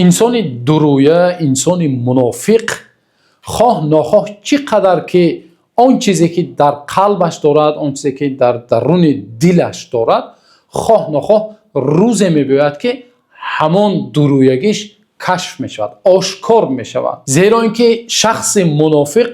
Инсони дурӯя, инсони мунофиқ, хоҳ нохоҳ, чӣ қадар ки он чизе ки дар қалбаш дорад, он чизе ки дар даруни дилаш дорад, хоҳ нохоҳ рӯзе мебиёяд, ки ҳамон дурӯягиш кашф мешавад, ошкор мешавад. Зеро ин ки шахси мунофиқ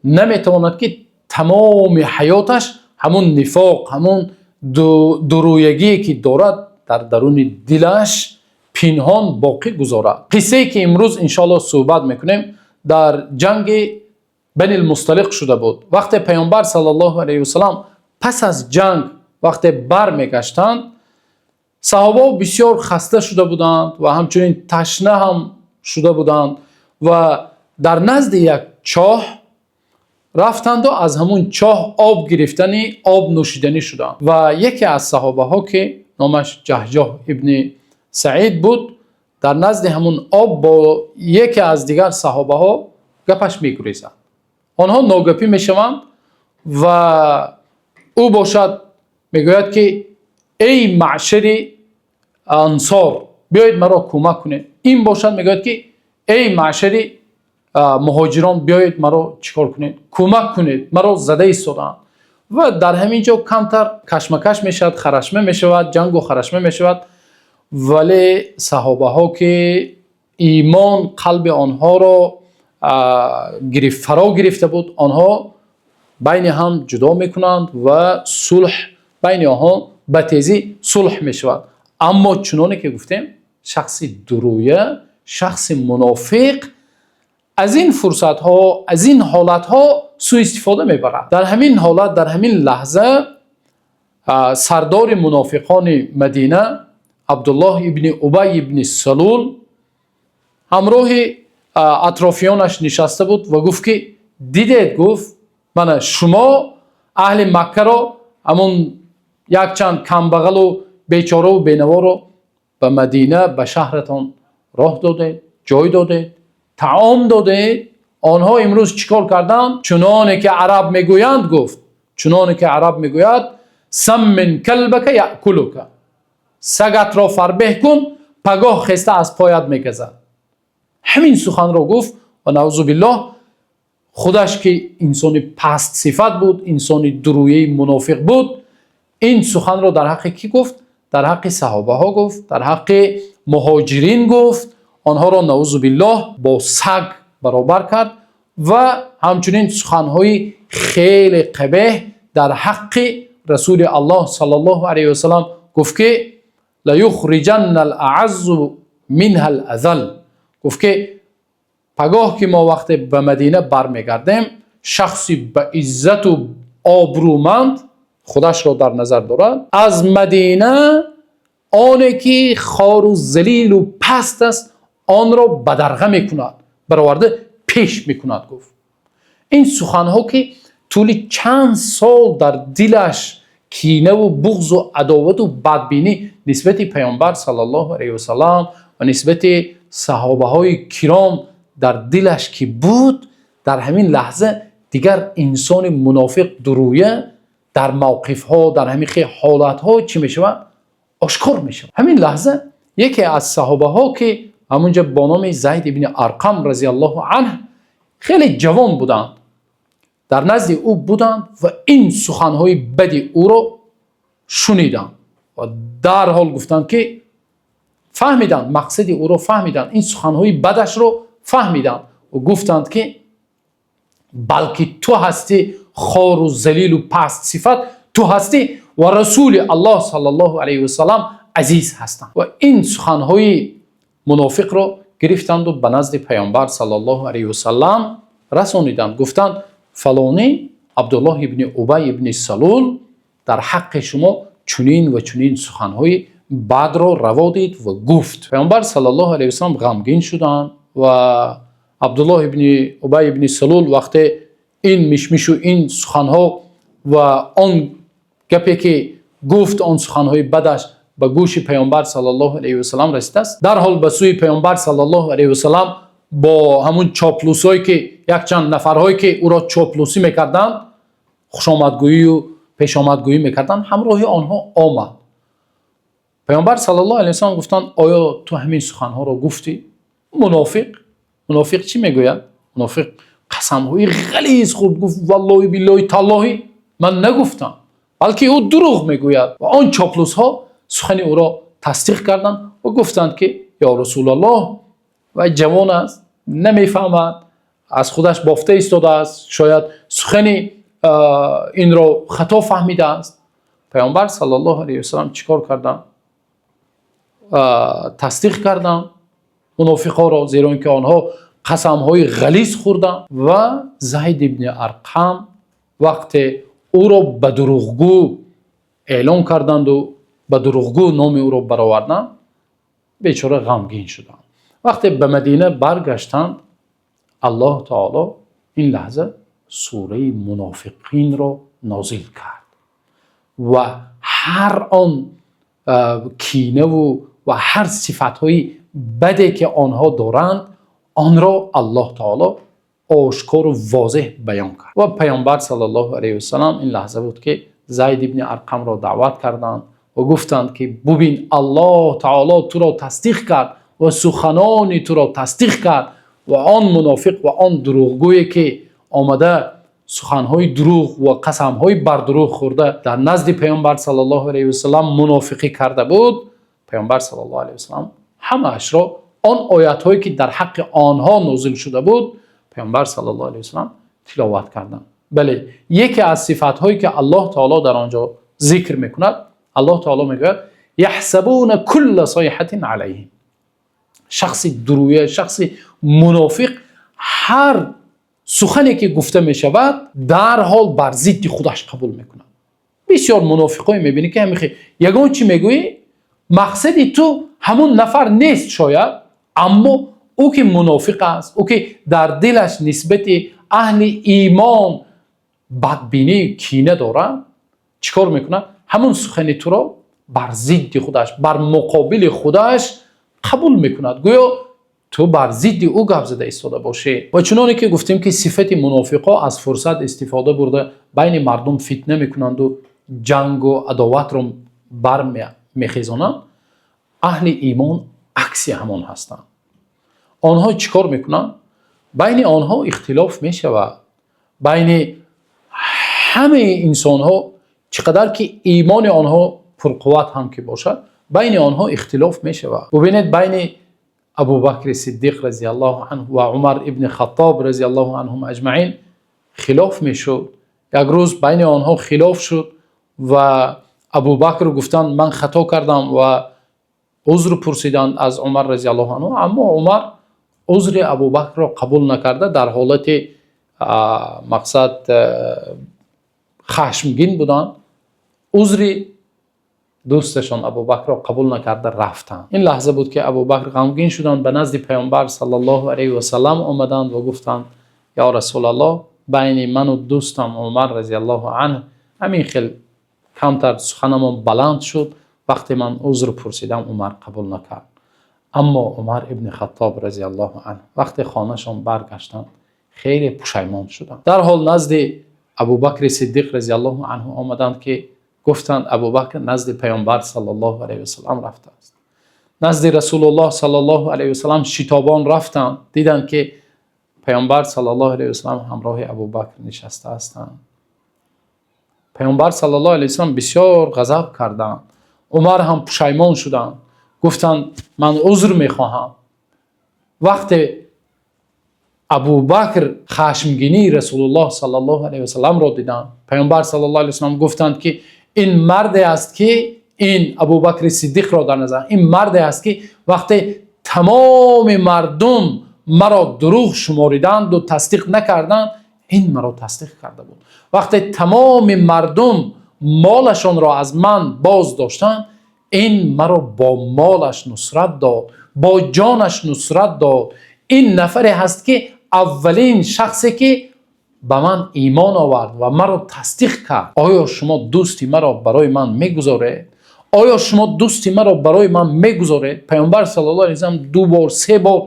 наметавонад, ки тамоми ҳаёташ ҳамон нифоқ, ҳамон дурӯягие ки дорад, дар даруни дилаш пинҳон боқӣ гузорад. Қиссае ки имрӯз иншоаллоҳ сӯҳбат мекунем, дар ҷанги Бани Мусталиқ шуда буд. Вақте Пайғамбар саллаллоҳу алайҳи васаллам пас аз ҷанг вақте бармегаштанд, саҳобаҳо бисёр хаста шуда буданд ва ҳамчунин ташна ҳам шуда буданд ва дар назди як чоҳ рафтанду аз ҳамон чоҳ об гирифтани, об нӯшиданӣ шуданд. Ва яке аз саҳобаҳо, ки номаш Ҷаҳҷоҳ ибни Саид буд, дар назди ҳамон об бо яке аз дигар саҳобаҳо гапаш мегурезад. Онҳо ногапӣ мешаванд ва ӯ бошад мегӯяд, ки эй маъшари ансор, биёед маро кӯмак кунед. Ин бошад мегӯяд, ки эй маъшари муҳоҷирон, биёед маро чӣ кор кунед, кӯмак кунед, маро зада истодаанд. Ва дар ҳамин ҷо камтар кашмакаш мешавад, харашма мешавад, ҷангу харашма мешавад. Вале саҳобаҳо, ки имон қалби онҳоро фаро гирифта буд, онҳо байни ҳам ҷудо мекунанд ва сулҳ байни онҳо ба тезӣ сулҳ мешавад. Аммо чуноне ки гуфтем, шахси дурӯя, шахси мунофиқ аз ин фурсатҳо, аз ин ҳолатҳо суистифода мебарад. Дар ҳамин ҳолат, дар ҳамин лаҳза, сардори мунофиқони Мадина Абдуллоҳ ибни Убай ибни Салул ҳамроҳи атрофиёнаш нишаста буд ва гуфт, ки дидед, гуфт, мана шумо аҳли Маккаро, ҳамон якчанд камбағалу бечораву бенаворо ба Мадина, ба шаҳратон роҳ додед, ҷой додед, таом додед. Онҳо имрӯз чӣ кор карданд? Чуноне ки араб мегӯянд, гуфт, чуноне ки араб мегӯяд: саммин калбака яъкулука, сагатро фарбеҳ кун, пагоҳ хеста аз поят мегазад. Ҳамин суханро гуфт ва наъузу биллоҳ, худаш ки инсони пастсифат буд, инсони дурӯяи мунофиқ буд, ин суханро дар ҳаққи кӣ гуфт? Дар ҳаққи саҳобаҳо гуфт, дар ҳаққи муҳоҷирин гуфт. Онҳоро наъузу биллоҳ бо саг баробар кард ва ҳамчунин суханҳои хеле қабеҳ дар ҳаққи Расули Аллоҳ саллаллоҳу алайҳи васаллам гуфт, ки лаюхриҷанна ал-аъаззу минҳа ал-азал, гуфт, ки пагоҳ ки мо вақте ба Мадина бармегардем, шахси ба иззату обрӯманд худашро дар назар дорад, аз Мадина оне ки хору залилу паст аст, онро бадарға мекунад, бароварда пеш мекунад, гуфт. Ин суханҳо, ки тӯли чанд сол дар дилаш кинаву буғзу адовату бадбинӣ нисбати Пайғамбар саллаллоҳу алайҳи васаллам ва нисбати саҳобаҳои киром дар дилаш ки буд, дар ҳамин лаҳза дигар инсони мунофиқ, дурӯя дар мавқифҳо, дар ҳамин хел ҳолатҳо чӣ мешавад? Ошкор мешавад. Ҳамин лаҳза яке аз саҳобаҳо, ки ҳамунҷа бо номи Зайд ибни Арқам разияллоҳу анҳ, хеле ҷавон буданд, дар назди ӯ буданд ва ин суханҳои бади ӯро шуниданд ва дарҳол гуфтанд, ки фаҳмиданд, мақсади ӯро фаҳмиданд, ин суханҳои бадашро фаҳмиданд ва гуфтанд, ки балки ту ҳастӣ хору залилу пастсифат, ту ҳастӣ ва Расули Аллоҳ саллаллоҳу алайҳи васаллам азиз ҳастанд. Ва ин суханҳои мунофиқро гирифтанду ба назди Пайғамбар саллаллоҳу алайҳи васаллам расониданд. Гуфтанд: фалонӣ Абдуллоҳ ибни Убай ибни Салул дар ҳаққи шумо чунин ва чунин суханҳои бадро раво дид ва гуфт. Пайғамбар саллаллоҳу алайҳи васаллам ғамгин шуданд. Ва Абдуллоҳ ибни Убай ибни Салул вақте ин мишмишу ин суханҳо ва он гапе ки гуфт, он суханҳои бадаш ба гӯши Пайғамбар саллаллоҳу алайҳи васаллам расидааст, дарҳол ба сӯи Пайғамбар саллаллоҳу алайҳи васаллам бо ҳамун чоплусҳое, ки якчанд нафарҳое ки ӯро чоплусӣ мекарданд, хушомадгӯию пешомадгӯӣ мекарданд, ҳамроҳи онҳо омад. Пайғамбар саллаллоҳу алайҳи васаллам гуфтанд: оё ту ҳамин суханҳоро гуфтӣ? Мунофиқ, мунофиқ чӣ мегӯяд? Мунофиқ қасамҳои ғализ хӯрд, гуфт: «Валлоҳи, биллоҳи, таллоҳи, ман нагуфтам», балки ӯ дурӯғ мегӯяд. Ва он чоплусҳо сухани ӯро тасдиқ карданд ва гуфтанд, ки ё Расулуллоҳ, вай ҷавон аст, намефаҳмад, аз худаш бофта истодааст, шояд сухани инро хато фаҳмидааст. Паёмбар саллаллоҳу алайҳи васаллам чӣ кор карданд? Тасдиқ карданд мунофиқҳоро, зеро ки онҳо қасамҳои ғализ хӯрданд. Ва Зайд ибни Арқам вақте ӯро ба дурӯғгӯ эълон карданд ва ба дурӯғгӯ номи ӯро бароварданд, бечора ғамгин шуданд. Вақте ба Мадина баргаштанд, Аллоҳ таоло ин лаҳза сураи Мунофиқинро нозил кард ва ҳар он кинаву ва ҳар сифатҳои баде, ки онҳо доранд, онро Аллоҳ таоло ошкору возеҳ баён кард. Ва Паёмбар саллаллоҳу алайҳи васаллам ин лаҳза буд, ки Зайд ибни Арқамро даъват карданд ва гуфтанд, ки бубин, Аллоҳ таоло туро тасдиқ кард ва суханони туро тасдиқ кард. Ва он мунофиқ ва он дурӯғгӯе, ки омада суханҳои дурӯғ ва қасамҳои бардурӯғ хӯрда, дар назди Паёмбар саллаллоҳу алайҳи васаллам мунофиқӣ карда буд, Паёмбар саллаллоҳу алайҳи васаллам ҳамаашро, он оятҳое, ки дар ҳаққи онҳо нозил шуда буд, Паёмбар саллаллоҳу алайҳи васаллам тиловат карданд. Бале, яке аз сифатҳое, ки Аллоҳ таоло дар он ҷо зикр мекунад, Аллоҳ таоло мегӯяд: يحسبون كل صيحة عليهم. Шахси дурӯя, шахси мунофиқ ҳар сухане, ки гуфта мешавад, дарҳол бар зидди худаш қабул мекунад. Бисёр мунофиқое мебинӣ, ки ҳамихе ягон чӣ мегӯӣ, мақсади ту ҳамун нафар нест шояд, аммо ӯ ки мунофиқ аст, ӯ ки дар дилаш нисбати аҳли имон бадбинӣ, кина дорад, чӣ кор мекунад? Ҳамун сухани туро бар зидди худаш, бар муқобили худаш қабул мекунад, гӯё ту бар зидди ӯ гап зада истода бошӣ. Ва чуноне ки гуфтем, ки сифати мунофиқҳо аз фурсат истифода бурда, байни мардум фитна мекунанду ҷангу адоватро бармехезонанд. Аҳли имон акси ҳамон ҳастанд. Онҳо чӣ кор мекунанд? Байни онҳо ихтилоф мешавад, байни ҳамаи инсонҳо, чӣ қадар ки имони онҳо пурқувват ҳам ки бошад, байни онҳо ихтилоф мешавад. Бубинед, байни Абубакри Сиддиқ разияллоҳу анҳу ва Умар ибни Хаттоб разияллоҳу анҳум аҷмаин хилоф мешуд. Як рӯз байни онҳо хилоф шуд ва Абубакр гуфтанд: «Ман хато кардам», ва узр пурсиданд аз Умар разияллоҳу анҳу. Аммо Умар узри Абубакрро қабул накарда, дар ҳолати мақсад хашмгин буданд, узри дӯсташон Абубакрро қабул накарда рафтанд. Ин лаҳза буд, ки Абубакр ғамгин шуданд, ба назди Паёмбар саллаллоҳу алайҳи васаллам омаданд ва гуфтанд: «Ё Расулаллоҳ, байни ману дӯстам Умар разияллоҳу анҳу ҳамин хел камтар суханамон баланд шуд. Вақте ман узр пурсидам, Умар қабул накард». Аммо Умар ибни Хаттоб разияллоҳу анҳу вақте хонашон баргаштанд, хеле пушаймон шуданд. Дарҳол назди Абубакри Сиддиқ разияллоҳу анҳу омаданд, ки гуфтанд: «Абубакр назди Паёмбар саллаллоҳу алайҳи васаллам рафтааст». Назди Расулуллоҳ саллаллоҳу алайҳи васаллам шитобон рафтанд, диданд, ки Паёмбар саллаллоҳу алайҳи васаллам ҳамроҳи Абубакр нишаста ҳастанд. Паёмбар саллаллоҳу алайҳи васаллам бисёр ғазаб карданд. Умар ҳам пушаймон шуданд, гуфтанд: «Ман узр мехоҳам». Вақте Абубакр хашмгинии Расулуллоҳ саллаллоҳу алайҳи васалламро диданд, Паёмбар саллаллоҳу алайҳи васаллам гуфтанд, ки ин марде аст, ки ин Абубакри Сиддиқро дар назар, ин марде аст, ки вақте тамоми мардум маро дурӯғ шумориданду тасдиқ накарданд, ин маро тасдиқ карда буд. Вақте тамоми мардум молашонро аз ман боз доштанд, ин маро бо молаш нусрат дод, бо ҷонаш нусрат дод. Ин нафаре ҳаст, ки аввалин шахсе, ки ба ман имон овард ва маро тасдиқ кард. Оё шумо дӯсти маро барои ман мегузоред? Оё шумо дӯсти маро барои ман мегузоред? Паёмбар саллаллоҳу алайҳи васаллам ду бор, се бор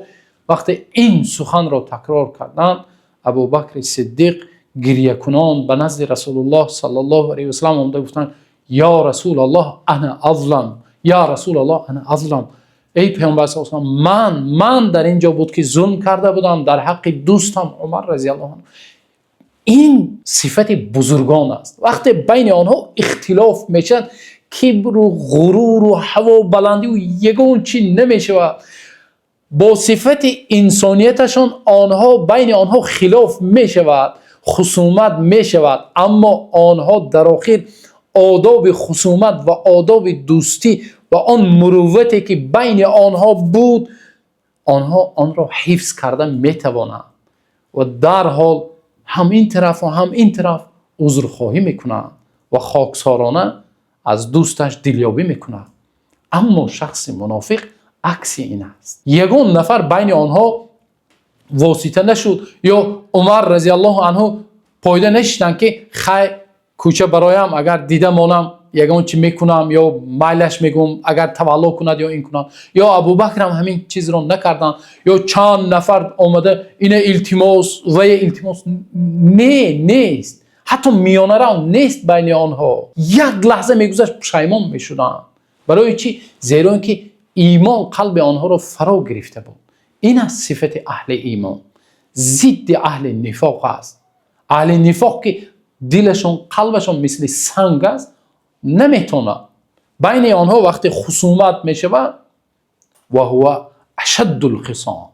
вақте ин суханро такрор карданд, Абубакри Сиддиқ гирьякунон ба назди Расулуллоҳ саллаллоҳу алайҳи васаллам омада гуфтанд: «Ё Расулаллоҳ, أنا أظلم, ё Расулаллоҳ, أنا أظلم». Эй Паёмбар саллаллоҳу алайҳи васаллам, ман дар ин ҷо буд, ки зулм карда будам дар ҳаққи дӯстам Умар разияллоҳу анҳу. Ин сифати бузургон аст. Вақте байни онҳо ихтилоф мешавад, кибру ғуруру ҳавобаландӣ ягон чӣ намешавад. Бо сифати инсонияташон онҳо, байни онҳо хилоф мешавад, хусумат мешавад, аммо онҳо дар охир одоби хусумат ва одоби дӯстӣ ва он муруввате, ки байни онҳо буд, онҳо онро ҳифз карда метавонанд ва дар ҳол ҳам ин тараф ва ҳам ин тараф узрхоҳӣ мекунанд ва хоксорона аз дӯсташ дилёбӣ мекунад. Аммо шахси мунофиқ акси ин аст. Ягон нафар байни онҳо восита нашуд ё Умар разияллоҳу анҳу пойда нанишастанд, ки хай, кӯча бароям, агар дида монам, ягон чӣ мекунам ё майлаш мегӯм, агар тавалло кунад ё ин кунад. Ё Абубакр ҳам ҳамин чизро накарданд, ё чанд нафар омада ина илтимос ва илтимос не, нест, ҳатто миёнарав нест байни онҳо. Як лаҳза мегузашт, пушаймон мешуданд. Барои чӣ? Зеро ки имон қалби онҳоро фаро гирифта буд. Ин аст сифати аҳли имон, зидди аҳли нифоқ аст. Аҳли нифоқ, ки дилашон, қалбашон мисли санг аст, наметавонад байни онҳо вақте хусумат мешавад. وهو أشد الخصام.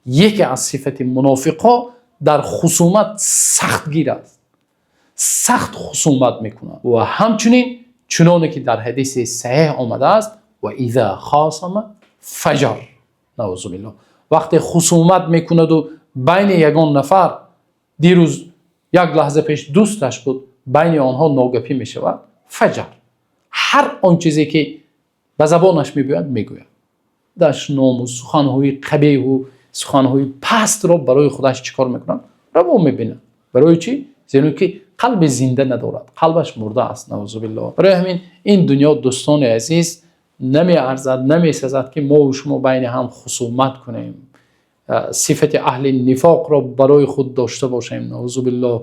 Яке аз сифати мунофиқҳо дар хусумат сахтгир аст, сахт хусумат мекунад. Ва ҳамчунин, чуноне ки дар ҳадиси саҳеҳ омадааст: وإذا خاصم فجر. نعوذ بالله. Вақте хусумат мекунаду байни ягон нафар, дирӯз, як лаҳза пеш дӯсташ буд, байни онҳо ногапӣ мешавад, فجر, ҳар он чизе ки ба забонаш мебиёяд, мегӯяд, дашному суханҳои қабеҳу суханҳои пастро барои худаш чӣ кор мекунад? Раво мебинад. Барои чӣ? Зеро ки қалби зинда надорад, қалбаш мурда аст, نعوذ بالله. Барои ҳамин ин дунё, дӯстони азиз, намеарзад, намесазад, ки мову шумо байни ҳам хусумат кунем, сифати аҳли нифоқро барои худ дошта бошем, نعوذ بالله.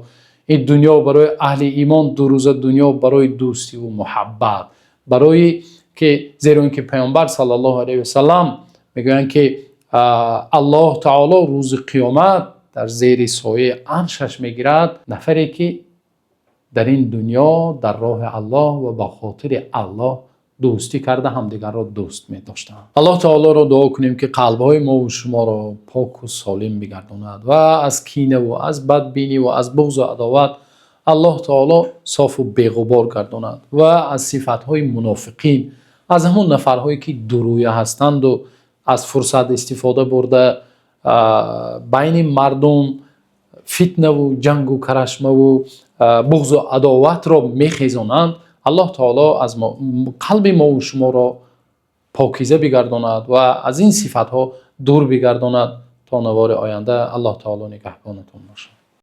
Ин дунё барои аҳли имон дурӯза дунё барои дӯстиву муҳаббат, барои ки, зеро ин ки Паёмбар саллаллоҳу алайҳи васаллам мегӯянд, ки Аллоҳ таоло рӯзи қиёмат дар зери сояи аршаш мегирад нафаре, ки дар ин дунё дар роҳи Аллоҳ ва ба хотири Аллоҳ дӯстӣ карда, ҳамдигарро дӯст медоштанд. Аллоҳ таолоро дуо кунем, ки қалбҳои мову шуморо поку солим бигардонад ва аз кинаву аз бадбинӣ ва аз буғзу адоват Аллоҳ таоло софу беғубор гардонад ва аз сифатҳои мунофиқин, аз ҳамон нафарҳое, ки дурӯя ҳастанду аз фурсат истифода бурда, байни мардум фитнаву ҷангу карашмаву буғзу адоватро мехезонанд, Аллоҳ таоло аз қалби мову шуморо покиза бигардонад ва аз ин сифатҳо дур бигардонад. То навори оянда, Аллоҳ таоло нигаҳбонатон бошад.